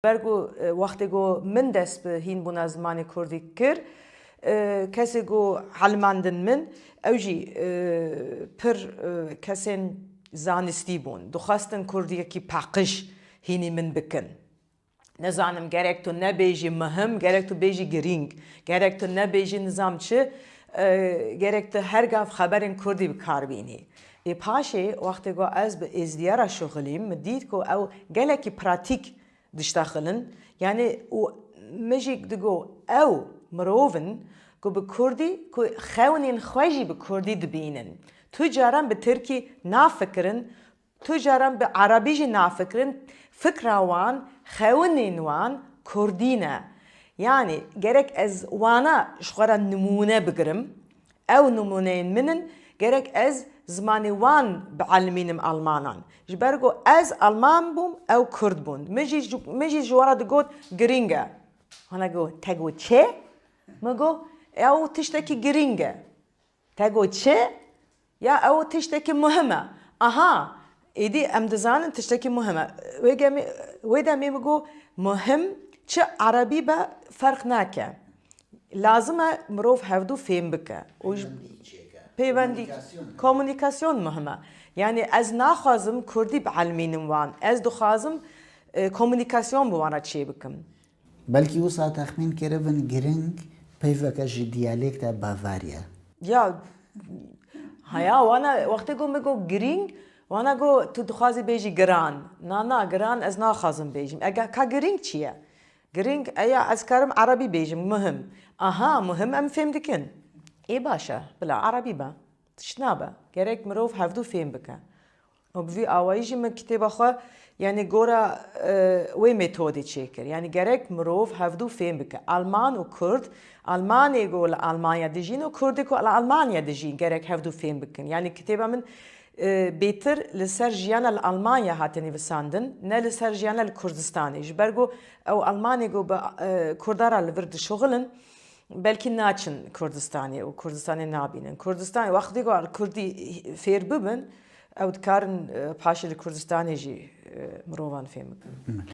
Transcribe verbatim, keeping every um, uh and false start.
Ber ku, e, wextê ku min dest bi hînbûna zimanê kurdî kir, e, kesê ku helimandin min, ew jî, e, pir, e, kesên zanistî bûn. Dixwestin kurdiyekî paqij hînî min bikin. Nizanim, gerek tu nebêjî muhim, gerek tu bêjî girîng, gerek tu nebêjî nizam çi, e, gerek tu her gav xeberên kurdî bi kar bînî. Ê paşê, wextê ku ez bi êzdiya re şixulîm, min dît ku ew gelekî pratîk diştexilin. Yanî û min jî digo ew mirov in ku bi kurdî, ku xewnên xwe jî bi kurdî dibînin. Tu caran bi tirkî nafikirin, tu caran bi erebî jî nafikirin, fikra wan, xewnên wan kurdî ne. Yanî gerek ez wana ji xwe re nimûne bigirim, ew nimûneyên min in, gerek ez zimanê wan bielimînim almanan. Ji ber ku ez alman bûm, ew kurd bûn. Min jî, min jî ji wan re digot, girîng e. Hana got, te got çi? Min got, ew tiştekî girîng e. Te got çi? Ya ew tiştekî muhim e. Aha, êdî em dizanin tiştekî muhim e. Wê gemê, wê demê min got, muhim çi erebî be ferq nake. Lazim e mirov hevdû fêm bike. Û ji Pêwendî çêke. Pêwendî, komunîkasyon. Komunîkasyon muhim e. Yanî ez naxwazim kurdî bielimînim wan. Ez dixwazim, e, komunîkasyon bi wan re çêbikim. Belkî wisa texmîn kiribin girîng peyveke ji diyalekta Bavarya. Ya, haya, wana wextê ku min got girîng, wana got tu dixwazî bêjî giran. Na, na, giran ez naxwazim bêjim. Ega ka girîng çi ye? Girîng, eya ez karim erebî bêjim, muhim. Aha, muhim em fêm dikin. Ê baş e, bila erebî be. Tişt nabe. Gerek mirov hevdû fêm bike. Û bi vî awayî jî min kitêba xwe, yanî gora, e, wê metodê çêkir. Yanî gerek mirov hevdû fêm bike. Alman û kurd, Almanê ku li Almanya dijîn û kurdê ku li Almanya dijîn gerek hevdû fêm bikin. Yanî kitêba min, e, bêtir li ser jiyana li Almanya hate nivîsandin, ne li ser jiyana li Kurdistanê. Ji ber ku ew Almanê ku bi, e, kurda re li vir dişuxilin, belkî naçin Kurdistanê û Kurdistanê nabînin. Kurdistan, wextê ku li kurdî fêr bibin, ew dikarin, e, paşê li Kurdistanê jî, e, mirovan fêm bikin.